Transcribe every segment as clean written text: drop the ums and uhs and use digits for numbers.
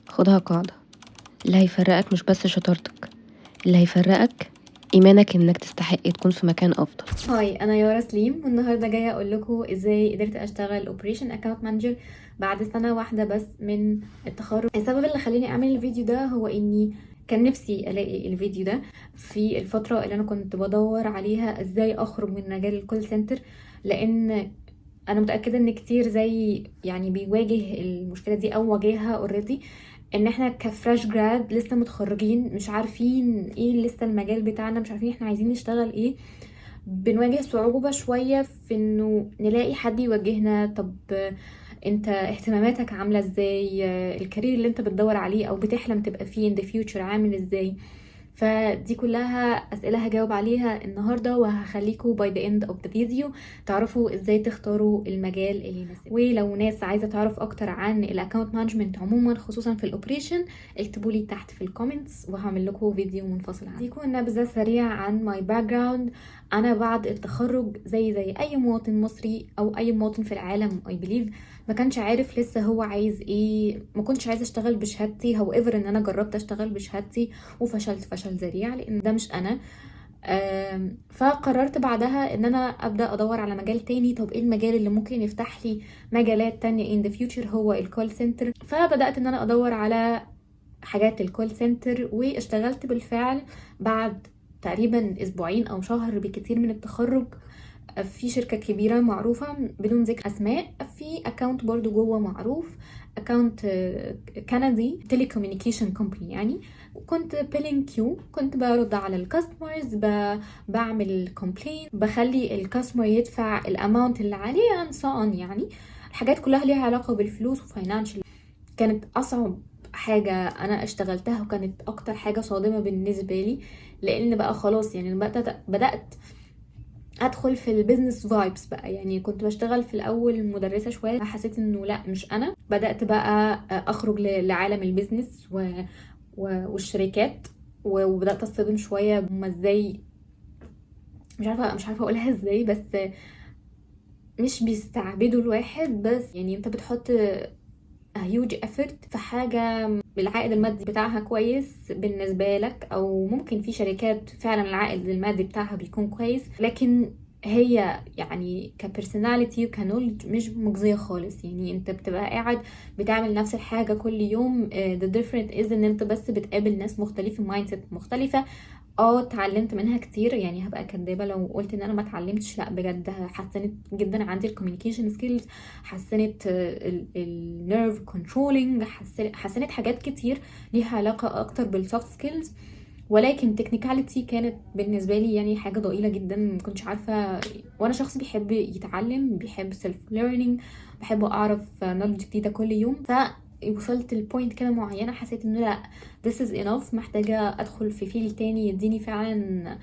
خدها قاعدة، اللي هيفرقك مش بس شطارتك، اللي هيفرقك إيمانك إنك تستحق تكون في مكان أفضل. Hi، انا يارا سليم، والنهارده جاية اقول لكم ازاي قدرت اشتغل operation account manager بعد سنة واحدة بس من التخرج. السبب اللي خلاني اعمل الفيديو ده هو اني كان نفسي الاقي الفيديو ده في الفترة اللي انا كنت بدور عليها ازاي اخرج من مجال ال call center، لان انا متاكدة ان كتير زي يعني بيواجه المشكلة دي او واجهها already، ان احنا ك fresh grad لسه متخرجين مش عارفين ايه لسه المجال بتاعنا، مش عارفين احنا عايزين نشتغل ايه. بنواجه صعوبة شوية في انه نلاقي حد يوجهنا، طب انت اهتماماتك عاملة ازاي، ال career اللي انت بتدور عليه او بتحلم تبقى فيه in the future عامل ازاي. فدي كلها اسئلة هجاوب عليها النهاردة، وهخليكم by the end of the video تعرفوا ازاي تختاروا المجال اللي يناسبكم. ولو ناس عايزة تعرف اكتر عن ال account management عموما خصوصا في ال operation، اكتبوا لي تحت في ال comments وهعمل لكم فيديو منفصل عنه. اديكم نبذة سريعة عن my background. انا بعد التخرج زي اي مواطن مصري او اي مواطن في العالم I believe، ما كانش عارف لسه هو عايز ايه. ما كنتش عايزه اشتغل بشهادتي، however ان انا جربت اشتغل بشهادتي وفشلت فشل ذريع لان ده مش انا. فقررت بعدها ان انا ابدا ادور على مجال تاني. طب ايه المجال اللي ممكن يفتح لي مجالات تانية in the future؟ هو ال call center. فبدات ان انا ادور على حاجات ال call center، واشتغلت بالفعل بعد تقريبا اسبوعين او شهر بكتير من التخرج في شركة كبيرة معروفة بدون ذكر أسماء، في account برضو جوه معروف، account كندي telecommunication company يعني. كنت billing queue، كنت برد على ال customers، بعمل complain، بخلي ال customer يدفع ال amount اللي عليه and so on. يعني الحاجات كلها ليها علاقة بالفلوس و financial. كانت أصعب حاجة أنا اشتغلتها وكانت أكتر حاجة صادمة بالنسبة لي، لأن بقى خلاص يعني بدأت ادخل في ال business vibes بقى. يعني كنت بشتغل في الاول مدرسه شويه، حسيت انه لا مش انا، بدات بقى اخرج لعالم ال business والشركات، وبدات اصطدم شوية هما ازاي، مش عارفه اقولها ازاي، بس مش بيستعبدوا الواحد، بس يعني انت بتحط a huge effort في حاجة العائد المادي بتاعها كويس بالنسبة لك، أو ممكن في شركات فعلا العائد المادي بتاعها بيكون كويس، لكن هي يعني ك personality وك knowledge مش مجزية خالص. يعني انت بتبقى قاعد بتعمل نفس الحاجة كل يوم، the difference is ان انت بس بتقابل ناس مختلفة، mindset مختلفة. اتعلمت منها كتير، يعني هبقى كدابة لو قلت ان انا ما اتعلمتش، لا بجد حسنت جدا عندي ال communication skills، حسنت ال nerve controlling، حسنت حاجات كتير ليها علاقة اكتر بال soft skills. ولكن technicality كانت بالنسبة لي يعني حاجة ضئيلة جدا، ما كنتش عارفه. وانا شخص بيحب يتعلم، بيحب self learning، بحب اعرف knowledge جديدة كل يوم. ف وصلت ل point كده معينة حسيت انه لا، this is enough، محتاجه ادخل في field تاني يديني فعلا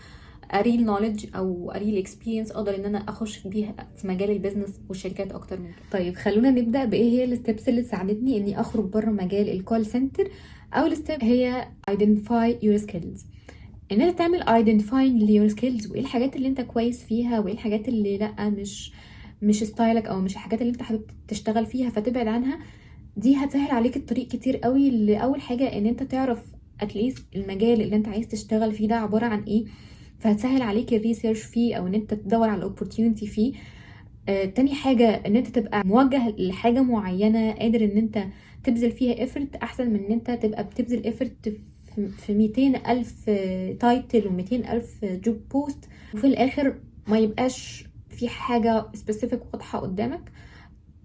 a real knowledge او a real experience اقدر ان انا اخش بيها في مجال ال business والشركات اكتر من كده. طيب خلونا نبدا بايه هي ال steps اللي ساعدتني اني اخرج بره مجال ال call center. اول step هي identify your skills، ان انت تعمل identifying your skills وايه الحاجات اللي انت كويس فيها وايه الحاجات اللي لا مش style ك او مش الحاجات اللي انت حابب تشتغل فيها فتبعد عنها. دي هتسهل عليك الطريق كتير قوي. لاول حاجة ان انت تعرف at least المجال اللي انت عايز تشتغل فيه ده عبارة عن ايه، فهتسهل عليك ال research فيه او ان انت تدور على ال opportunity فيه. تاني حاجة ان انت تبقى موجه لحاجة معينة قادر ان انت تبذل فيها effort، احسن من ان انت تبقى بتبذل effort في 200 ألف title و200 ألف job post وفي الآخر ما يبقاش في حاجة specific واضحة قدامك.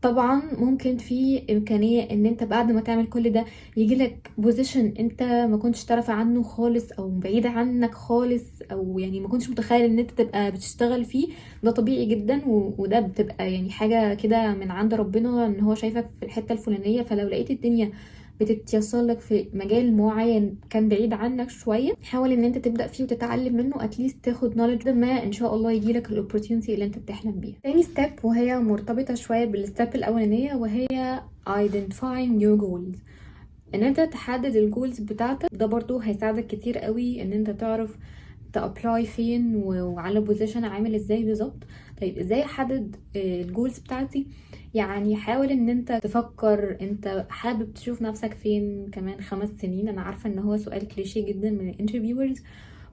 طبعا ممكن في إمكانية ان انت بعد ما تعمل كل ده يجيلك position انت ما كنتش تعرف عنه خالص او بعيد عنك خالص، او يعني ما كنتش متخيل ان انت تبقى بتشتغل فيه. ده طبيعي جدا، وده بتبقى يعني حاجة كده من عند ربنا ان هو شايفك في الحتة الفلانية. فلو لقيت الدنيا بتتيسر لك في مجال معين كان بعيد عنك شويه، حاول ان انت تبدا فيه وتتعلم منه، at least تاخد knowledge ما ان شاء الله يجيلك ال opportunity اللي انت بتحلم بيها. تاني step وهي مرتبطة شوية بال step الاولانيه، وهي identifying your goals، ان انت تحدد ال goals بتاعتك. ده برضو هيساعدك كتير قوي ان انت تعرف ت apply فين وعلى position عامل ازاي بالظبط. طيب ازاي احدد ال goals بتاعتي؟ يعني حاول ان انت تفكر انت حابب تشوف نفسك فين كمان 5 سنين. انا عارفة ان هو سؤال كليشيه جدا من ال interviewers،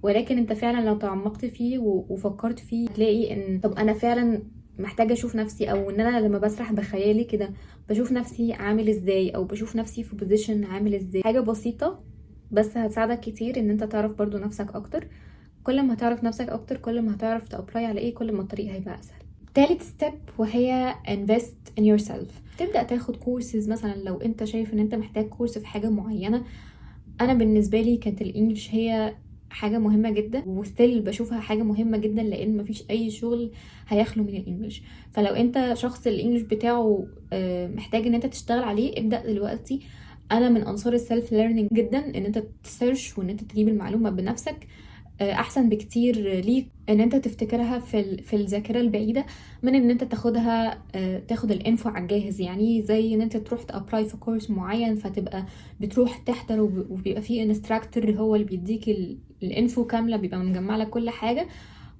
ولكن انت فعلا لو تعمقت فيه وفكرت فيه هتلاقي ان طب انا فعلا محتاجة اشوف نفسي، او ان انا لما بسرح بخيالي كده بشوف نفسي عامل ازاي، او بشوف نفسي في position عامل ازاي. حاجة بسيطة بس هتساعدك كتير ان انت تعرف برضو نفسك اكتر. كل ما هتعرف نفسك اكتر، كل ما هتعرف ت apply على ايه، كل ما الطريق هيبقى اسهل. تالت step وهي invest in yourself. تبدأ تاخد كورسز مثلا لو انت شايف ان انت محتاج course في حاجة معينة. انا بالنسبة لي كانت ال English هي حاجة مهمة جدا، و still بشوفها حاجة مهمة جدا، لان مفيش اي شغل هيخلو من ال English. فلو انت شخص ال English بتاعه محتاج ان انت تشتغل عليه، ابدأ دلوقتي. انا من انصار ال self learning جدا، ان انت ت search وان انت تجيب المعلومة بنفسك احسن بكتير ليك ان انت تفتكرها في الذاكرة البعيدة من ان انت تاخدها تاخد ال info على الجاهز. يعني زي ان انت تروح ت apply في course معين، فتبقى بتروح تحضر وبيبقى فيه instructor هو اللي بيديك ال info كامله، بيبقى مجمع لك كل حاجه.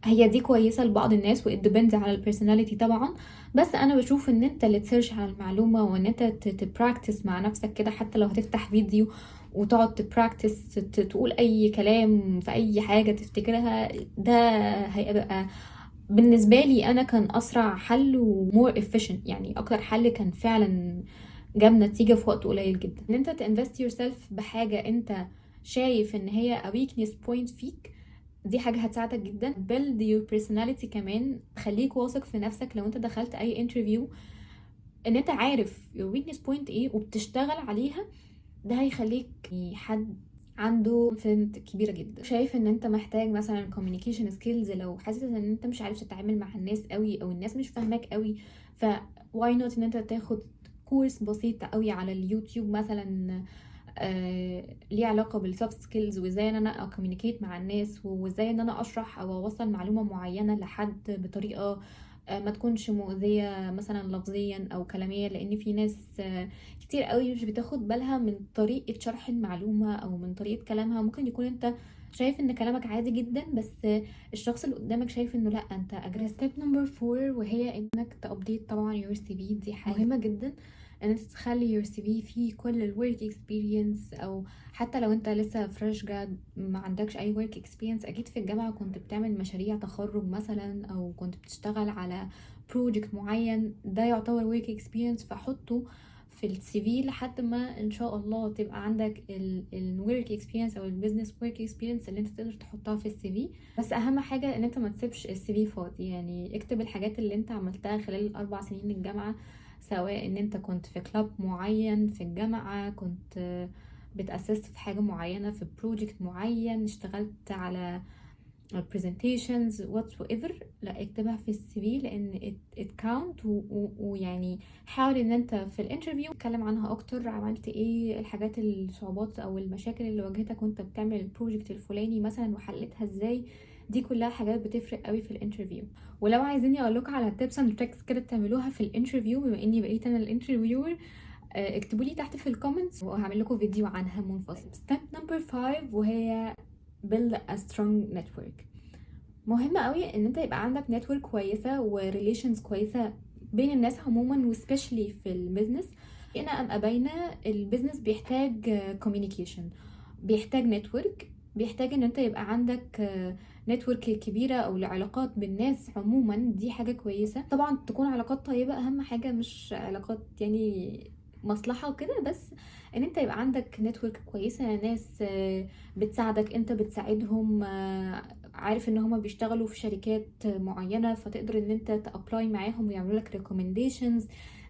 هي دي كويسة لبعض الناس و it depends على ال personality طبعا، بس انا بشوف ان انت اللي ت search على المعلومة وان انت ت practice مع نفسك كده، حتى لو هتفتح فيديو وتقعد ت practice تقول اي كلام في اي حاجة تفتكرها، ده هيبقى بالنسبة لي انا كان اسرع حل و more efficient، يعني اكتر حل كان فعلا جاب نتيجة في وقت قليل جدا. ان انت ت invest yourself بحاجة انت شايف ان هي a weakness point فيك، دي حاجة هتساعدك جدا. build your personality كمان، خليك واثق في نفسك. لو انت دخلت اي interview ان انت عارف your weakness point ايه وبتشتغل عليها، ده هيخليك حد عنده confidence كبيرة جدا. شايف ان انت محتاج مثلا communication skills، لو حاسس ان انت مش عارف تتعامل مع الناس قوي او الناس مش فاهماك قوي، ف why not ان انت تاخد course بسيط قوي على اليوتيوب مثلا ليه علاقة بال soft skills، وازاي ان انا ا communicate مع الناس، وازاي ان انا اشرح او اوصل معلومة معينة لحد بطريقة ما تكونش مؤذية مثلا لفظيا او كلاميا، لان في ناس كتير قوي مش بتاخد بالها من طريقة شرح المعلومة او من طريقة كلامها. ممكن يكون انت شايف ان كلامك عادي جدا، بس الشخص اللي قدامك شايف انه لا، انت aggressive. step number 4 وهي انك ت update طبعا your CV. دي حاجة مهمة جدا، ان انت تخلي your CV فيه كل ال work experience، او حتى لو انت لسه fresh grad ما عندكش اي work experience، اكيد في الجامعة كنت بتعمل مشاريع تخرج مثلا، او كنت بتشتغل على project معين، ده يعتبر work experience، فحطه في ال CV لحد ما ان شاء الله تبقى عندك ال work experience او ال business work experience اللي انت تقدر تحطها في ال CV. بس اهم حاجة ان انت ما تسيبش ال CV فاضي، يعني اكتب الحاجات اللي انت عملتها خلال ال4 سنين الجامعه، سواء ان انت كنت في club معين في الجامعه، كنت بت assist في حاجة معينة في project معين، اشتغلت على presentations whatsoever، لا اكتبها في ال CV لان it count. ويعني حاول ان انت في ال interview تتكلم عنها اكتر، عملت ايه، الحاجات الصعوبات او المشاكل اللي واجهتك وانت بتعمل ال project الفلاني مثلا وحلتها ازاي. دي كلها حاجات بتفرق قوي في ال interview. ولو عايزيني اقول لكم على tips and tricks كده تعملوها في ال interview، بما اني بقيت انا ال interviewer، اكتبوا لي تحت في ال comments وهعمل لكم فيديو عنها منفصل. step number 5 وهي build a strong network. مهم قوي ان انت يبقى عندك network كويسة و relations كويسة بين الناس عموما، و especially في ال business. شئنا ام ابينا ال business بيحتاج communication، بيحتاج network، بيحتاج ان انت يبقى عندك network كبيرة او العلاقات بالناس عموما. دي حاجة كويسة طبعا تكون علاقات طيبة اهم حاجه، مش علاقات يعني مصلحة وكده، بس ان انت يبقى عندك network كويسه، ناس بتساعدك، انت بتساعدهم، عارف ان هما بيشتغلوا في شركات معينة فتقدر ان انت ت apply معاهم ويعملوا لك recommendations.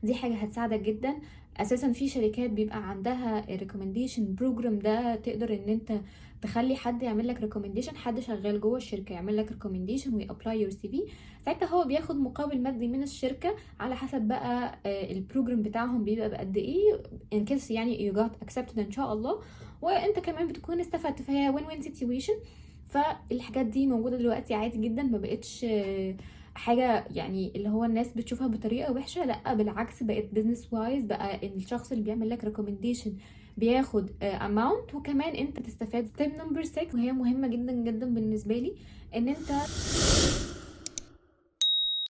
دي حاجة هتساعدك جدا. اساسا في شركات بيبقى عندها recommendation program، ده تقدر ان انت تخلي حد يعمل لك recommendation، حد شغال جوه الشركة يعمل لك recommendation وي apply your CV. ساعتها هو بياخد مقابل مادي من الشركة على حسب بقى ال program بتاعهم بيبقى بقد ايه، in case يعني you got accepted ان شاء الله، وانت كمان بتكون استفدت، فهي win win situation. فالحاجات دي موجودة دلوقتي عادي جدا، ما بقتش حاجة يعني اللي هو الناس بتشوفها بطريقة وحشة، لا بالعكس، بقت business wise بقى الشخص اللي بيعمل لك recommendation بياخد amount وكمان انت تستفاد. step number 6 وهي مهمة جدا جدا بالنسبة لي، ان انت